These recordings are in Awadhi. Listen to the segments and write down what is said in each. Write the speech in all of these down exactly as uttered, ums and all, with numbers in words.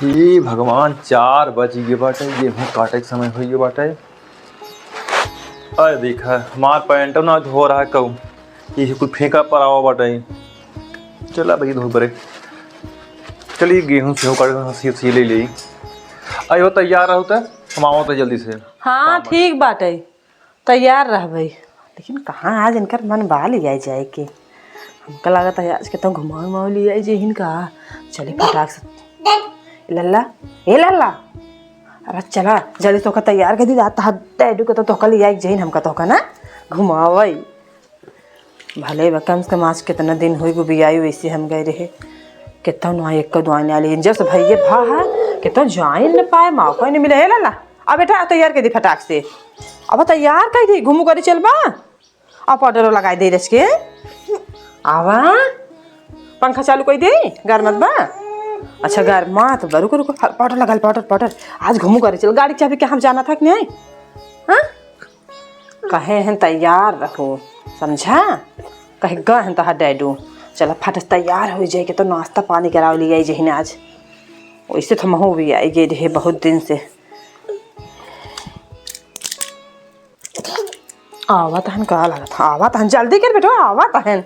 हे भगवान, चार बज गए बाटे, गेहूं काटे के समय होइ गए बाटे। अरे देखा, हमार पैंटो ना धो रहा कहू, ये कुल फेंका परावा बाटे। चला भाई धो बरे, चलिए गेहूं से काटे सी, सी ले ले। अरे वो तैयार रहो त हम आवत है जल्दी से। हाँ, काम ठीक बाटे। तैयार रहबै, लेकिन कहाँ आज इनकर मन बा लियाई जाए के। हमका लागत है आज के तो घुमावे उमावे लियाई जे इनका। चली फटाक से। ए लल्ला, ए लल्ला, अरे चला जल्दी तोहका तैयार कर दी। आज तोहर डैडू के तो तोहका लियाई जाइन हमका तोहका ना घुमावे। भले बा, कम से कम आज कितना दिन होई गो बियाई वैसे हम गए रहे। कितना ना एक दुआने आली जब से भैया भा है कितना जाइन न पाए मौका नहीं मिले। हे लल्ला, अब बेटा तैयार कर दी फटाक से। अब तैयार कर दी, घूमू करी चल बा। अब पाउडर लगाई दे रच के। आवा, पंखा चालू कर दे, गरमत बा। अच्छा गरमात बा, रुको रुको, हाँ, पाउडर लगा ले, पाउडर पाउडर। आज घूमू करी चल, गाड़ी के चाबी क्या हम जाना था कि नहीं? हाँ, कहे हैं तैयार रहो, समझा? कहे गए हैं तोहार डैडू। चला फट से तैयार हो जाए के तो नाश्ता पानी करावे ले आई जहिन आज। वैसे तो महू भी आई गए रहे बहुत दिन से। आवत हन, का लागत ह? आवत हन, जल्दी कर बेटवा, आवत हन।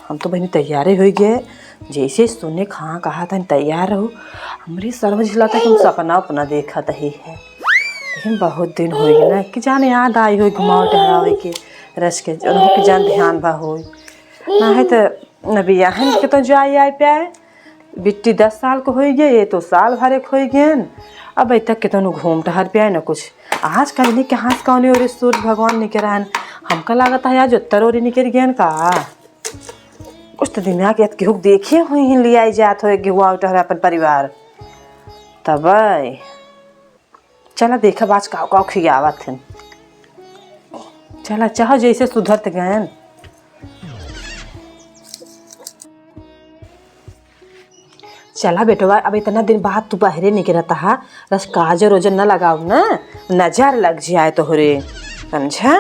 हम तो बहिनी तैयारे होइ गए। जैसे सुने कहाँ कहा था तैयार रहो, हमरे सरवा झिला तक हम सपना अपना देखत ही है। लेकिन बहुत दिन होइ गए ना कि जाने याद आई होई घुमावे टहरावे के रच के, उनको के जान ध्यान भा होई। ना है तो न बियाहन के तो जाए आए पे आए। बिट्टी दस साल के होइ गए, ये तो साल भरे के होइ गए। अब तक के तो न घूम टहर पे आए न कुछ। आज कल नहीं कहाँ से कौन ओरे सूरज भगवान निकल रहन। हमका लागत है आज उत्तर ओरी निकल गए का। कुछ तो दिमाग याद केहू देखे हुई ही लियाई जात हो एक गेहुआ उठहरे अपन परिवार। तब चला देखब आज काव काव खियावत हन। चला चाहो जैसे सुधरत गयन। चला बेटवा, अब इतना दिन बाद तू बहरे निकलता हा, रस काजर ओजर न लगाओ ना, नजर लग जाए तोहरे, समझा?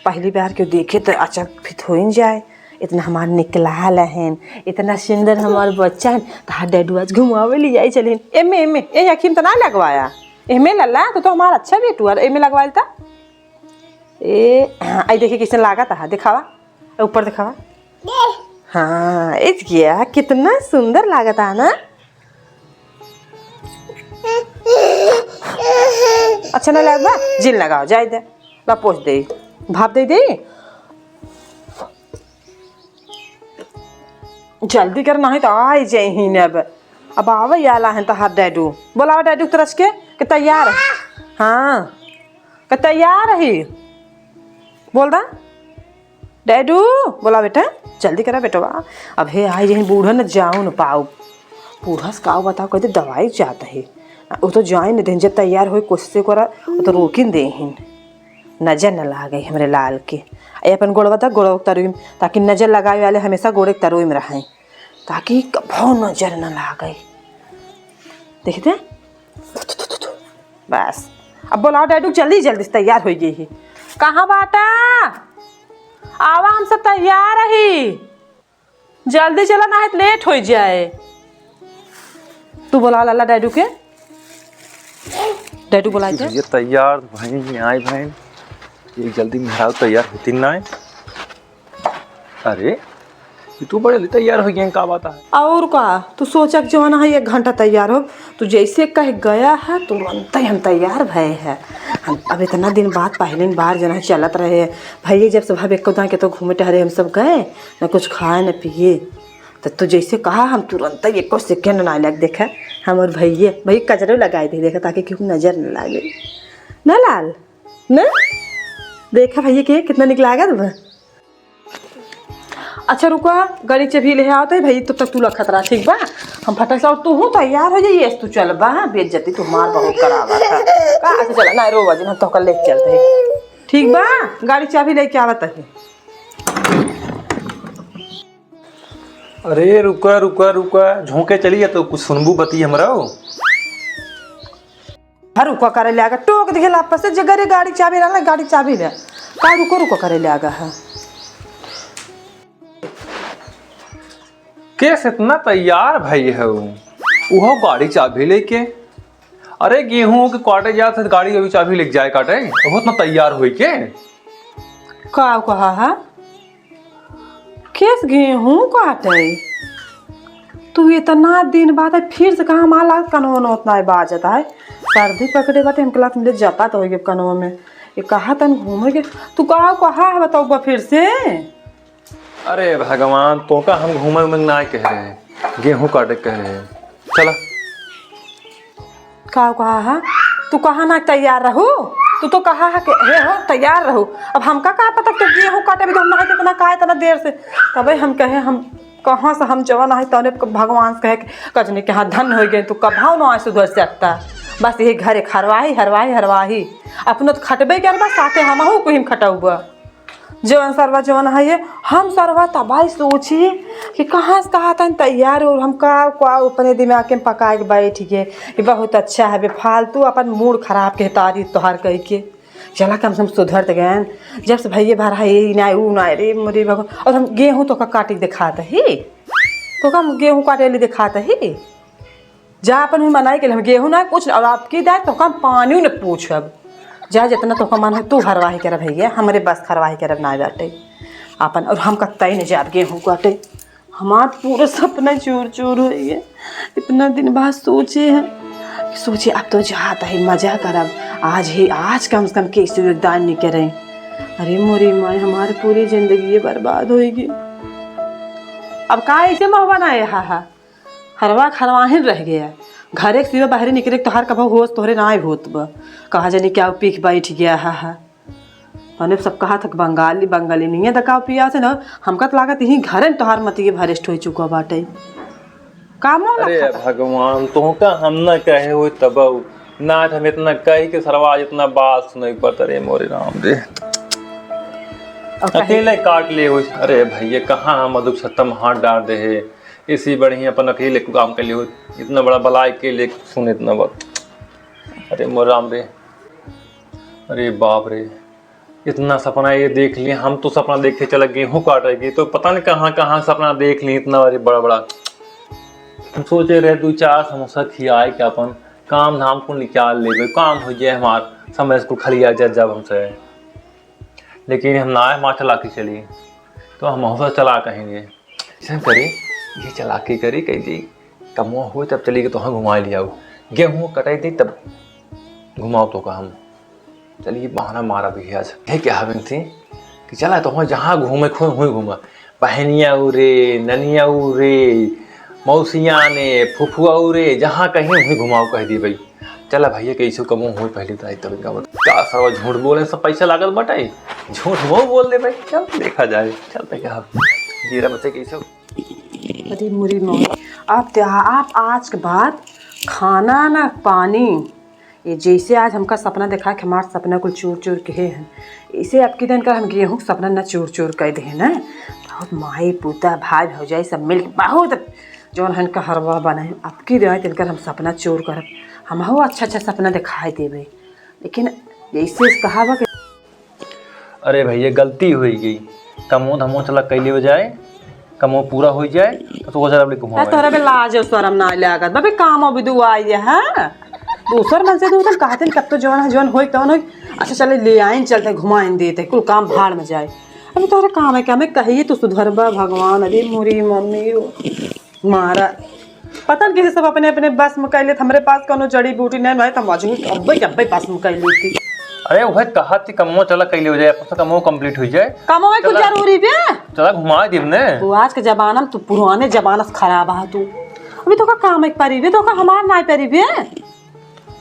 पहली बार केहू देखे तो अचक फित हो ही जाए। इतना हमार निकलाल हन, इतना सुंदर हमार बच्चा हन, तहार डैडू आज घुमावे ले जाए चलिन। एमे, एमे, ए आँखी में तो ना लगवाया। एमे लल्ला, तू तो हमार अच्छा बेटू है, एमे लगवा लेता। ए, हाँ, आई देखी कैसे लागत है, दिखावा, ऊपर दिखावा। हाँ, इस गया, कितना सुंदर लागत है ना। अच्छा ना लागबा, जिन लगाओ, जाए दे, ला पोछ दे, भाप दे दे। जल्दी कर, नहीं तो आई जाइहिन अब। अब आवे आला है तहार डैडू। बोलावा डैडू के तरस के, के तैयार है। हाँ, के तैयार है। बोल दा। डैडू, बोला बेटा, जल्दी करा बेटवा। अब हे आई जहीं बूढ़ा न जाओ न पाओ। बूढ़ा से का बताओ, कहते दवाई चाहता है। वो तो जाए न दें, जब तैयार होई कोशिश करा, वो तो रोकिन देहिन। नजर न लागे हमरे लाल के। ए अपन गोड़वा तक, गोड़वा के तरुई में, ताकि नजर लगावे वाले हमेशा गोड़े के तरुई में रहें, ताकि कभो नजर न लागे। देखते? बस, अब बोलाओ डैडू, जल्दी जल्दी से तैयार हो गई ही। कहाँ बाटा? आवा, हम सब तैयार ही। जल्दी चला, ना है तो लेट हो जाए। तू बोला लाला डैडू के। डैडू बोला तो। ये तैयार भाई, आई भाई। ये जल्दी मेहरारू तैयार होती ना है। अरे, ये तू बड़े जल्दी तैयार हो गए, का बात है? और का, तू सोचा कि जवाना है एक घंटा तैयार हो, तू जैसे कह गया है तुरंत ही हम तैयार भए है। हम अब इतना दिन बाद पहले बार जना चलत रहे है, भैया जब से भाभी एको दाई के तो घूमे टहरे हम सब गए, न कुछ खाए न पिए, तो तू जैसे कहा हम तुरंत ही एको सेकंड ना लग देखा, हम और भैया, भैया कजरो लगाए दे देखा ताकि केहू नजर न लागे। ना लाल, ना? देखा भैया के कितना निक लागत बा। अच्छा रुका, गाड़ी चाबी ले आओ तो भाई, तब तक तू लखत रहा, ठीक बा? हम फटाक से, और तू हूँ तैयार हो जाइए, तू चल बा, बेइज्जती तू हमार बहुत करावा था। का? अच्छा चला, ना रोवा जिन, हम तोहका ले चलते हैं, ठीक बा? गाड़ी चाबी लेके आवत है। अरे रुका, रुका, रुका, झोंके चली जा तो कुछ सुनबू बती हमरा। हर रुका करे ले आगा, टोक दिहे लापस से, जे घरे गाड़ी चाबी रहला, गाड़ी चाबी ले। का रुको, रुको करे ले आगा है? केस इतना तैयार भई है उ? उहो गाड़ी चाबी लेके। अरे, गेहूं के काटे जात है, गाड़ी अभी चाबी लेके जाए काटे, उहो इतना तैयार होई के। का कहा है? केस गेहूं काटे? तू इतना दिन बाद है, फिर से कहाँ माला कनवा नोत नाय बाजत है? सर्दी पकड़े बाटे, हमके लागत मिले जता तो होइगे कनवा में। ये कहा तन घूमे के, तू का कहा है बताओ बा फिर से? अरे भगवान, तोका हम घूमे में ना कह रहे हैं, गेहूं काटे कह रहे हैं। चला। का कहा है? तू कहा ना तैयार रहू, तू तो कहा है कि हे हो तैयार रहू। अब हमका का पता कि गेहूं काटे भी तो हम ना कितना का इतना देर से। तबे हम कहे हम कहाँ से हम जवन आहे तौने भगवान से कहे कि कजनी के हाथ धन हो गए, तू कभाव ना आए सुधर सकता। बस यही घरे हरवाही, हरवाही, हरवाही। अपनो तो खटबे करबा, साथे हमहू कुहिम खटौबा। जवन सरवा जवन है ये, हम सरवा तबाही सोची कि कहाँ से कहा था तैयार और हम का, का अपने दिमाग के पकाए के बैठ गए कि बहुत अच्छा है, बेफालतू अपन मूड खराब के तारीफ तोहार कह के। चला कम से कम सुधर त गए। जब से भैया भरा है, ये ना, ऊ ना, रे मोरे भगवान। और हम गेहूं तो का काटी दिखात ही, तो हम गेहूं काटे ली दिखात ही। जा अपन हुई मनाई के हम गेहूं ना कुछ, और आपकी दाय तो हम पानी न पूछब। जा जितना तो मन है तू हरवाही करब भैया, हमरे बस हरवाही करब ना बाटे। अपन और हम कत्ता ही न जाब गेहूं काटे। हमार पूरा सपना चूर चूर हो गया। इतना दिन बाद सोचे हैं कि सोचे अब तो जात है मजा करब, आज ही, आज कम से कम केसू एक दान नहीं करे। अरे मोरी माई, हमारी पूरी जिंदगी ये बर्बाद होएगी। अब का ऐसे मुँह बनाए हा, हा? हरवा खरवाहिन रह गया। घरे के सिवा बाहरे निकले के तोहार कभो होश तोहरे ना होत बा। कहा जानी क्या पी के बैठ गया हा, हा। तने सब कहा था कि बंगाली, बंगाली नहीं है, दकाव पिया से ना, हमका तो लागत यही घरे में तोहार मतिये भ्रष्ट हो चुका बाटे। का मुँह अरे लखा था? भगवान, तोहका हम ना कहे हुए तब ना, हम इतना कही कि सरवा आज इतना बात सुनाई पड़ता रे मोरे राम रे। और कहे अकेले काट ले हुए। अरे भैया, कहाँ हम दुख छत्ता में हाथ डाल दे है, इसी बढ़िया अपन अकेले को काम कर ले हुए, इतना बड़ा बला अकेले सुन इतना बात। अरे मोरे राम रे, अरे बाप रे, इतना सपना ये देख लिए, हम तो सपना देखे चला गेहूँ काटे की, तो पता नहीं कहाँ कहाँ सपना देख लिए इतना, अरे बड़ा बड़ा। हम सोचे रहे दो चार समोसा खियाए के अपन काम धाम को निकाल लेबे, काम हो जाए हमार, समय को खलिया जा जब हमसे। लेकिन हम ना आए, माँ चला के चली, तो हम हौसला चला कहेंगे। ऐसा करी, ये चला के करी, कह दी, कमवा हुए तब चली के तोहाँ घुमा लियाऊ, गेहूँ कटाई दी तब घुमाओ तो का हम। चलिए बहाना मारा भी आज, है क्या हवन से कि चला तोहाँ जहाँ घूमे खोए हुई घूमा, बहनिया उरे, ननिया उरे, मौसिया ने, फुफुआ उरे, जहाँ कहीं हुई घुमाओ कह दी भाई। चला भैया, कैसे कमो हुई पहले तो आई तब का बता। का सरवा झूठ बोले, सब पैसा लागत बटाई, झूठ वो बोल दे भाई। चल देखा जाए, चल देखा जीरा बचे कैसे। अरे मुरी मौत, आप ते, आप आज के बाद खाना ना पानी, ये जैसे आज हमका सपना देखा कि हमार सपना कुल चूर चूर के हैं, इसे अब की दिन कर हम गेहूँ के सपना ना चूर चूर कर दे ना। बहुत माई पूता भाई भौजाई सब मिल के बहुत जौन हन का हरवा बनाए, अब की दिन तिनकर हम सपना चूर करब, हमहू अच्छा अच्छा सपना दिखाई देबे। लेकिन जैसे कहा बा कि अरे भैया, गलती हो गई, कमो धमो चला कैले हो जाए, कमो पूरा हो जाए, तो ओकर जरा घुमा अरे तोहरा बे लाज और शरम ना लागत बा बे, काम अभी दू आई है, हाँ? दूसर मन से दूसर कहते कब तो जवन है, जवन होई तवन होई। अच्छा चले ले आइन, चलते घुमाइन देते, कुल काम भाड़ में जाए। अभी तोहरा काम है क्या? मैं कहिए तू सुधरबा भगवान, अरे मोरी मम्मी ओ। मारा। पता नहीं कैसे सब अपने अपने बस में कर लेत। हमरे पास कोनो जड़ी बूटी नहीं भाई, तो मजबूत अब्बे के अब्बे बस में कर लेती। अरे वह कहा थी कमो चला कैले हो जाए, अपन कमो कंप्लीट हो जाए। कमो में कुछ चला। जरूरी बे? चला घुमा देब ने। तू आज के जमाना में, तू पुराने जमाना से खराब है तू। अभी तो का काम एक परी बे, तो का हमार नाई परी बे।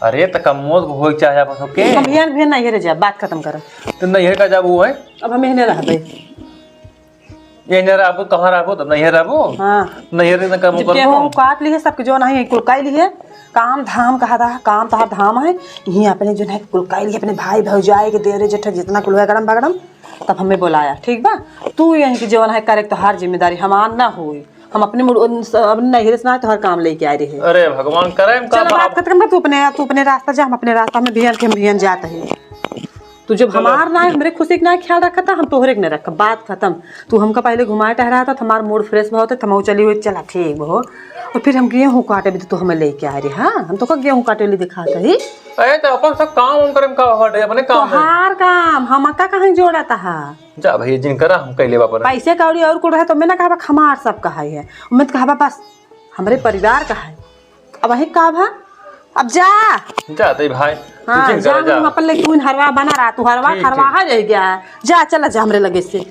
अरे तो कमो हो चाहे अपन सबके। हम बिहान बिहान नहीं रे जा, बात खत्म कर। तो नहीं है का जब वो है। अब हम एहने रहबे। ये नहीं रहबो, कहाँ रहबो? तब नहीं रहबो। हाँ। नहीं रहे, कम जब कर गेहूँ दो। काट लिए, सबके जो नहीं कुल काट लिए, काम धाम कहा था, काम तहार धाम है, यहीं अपने जो है कुल काट लिए, अपने भाई भौजाई के देवरे जेठा जितना कुल है गरम बगरम, तब हमें बुलाया, ठीक बा? तू यहीं की जो है करे तोहार जिम्मेदारी, हमार ना होई। हम अपने मुड़-, उन स-, अपने नैहरे से ना तोहार काम लेके आए रहे। अरे भगवान, करे हम का चलो बाप? बात खत्म कर, तू अपने, तू अपने रास्ता जा, हम अपने रास्ता में बिहान के हम बिहान जाते हैं। तू जब चलो। हमार ना है, हमरे खुशी के ना ख्याल रखा था, हम तोहरे के ना रखब। बात खत्म। तू हमका पहले घुमाए टहरा था, तो हमार मूड फ्रेश बहुत है, तो हम चली हुई, चला ठीक हो। तो फिर हम गेहूं काटे भी तो तू हमें लेके आ रही, हाँ? हम तो का गेहूं काटे ले दिखात ही। अरे तो अपन सब काम हम करे में का बाटे, अपने काम में। तोहार काम, हम का कहीं जोड़त हा? जा भैया, जिन करा हम कैले बापर। पैसे कौड़ी और कुल रहे तो मैं ना कहबा हमार सब कहा है, मैं तो कहबा बस हमरे परिवार का है। अब वही का भा, अब जा। जा तई भाई, तू हाँ, जिन जा, करा, जा। हम अपन ले तू हरवा बना रहा, तू हरवा ठीक, खरवा ठीक। है रह गया। जा, चला जा हमरे लगे से।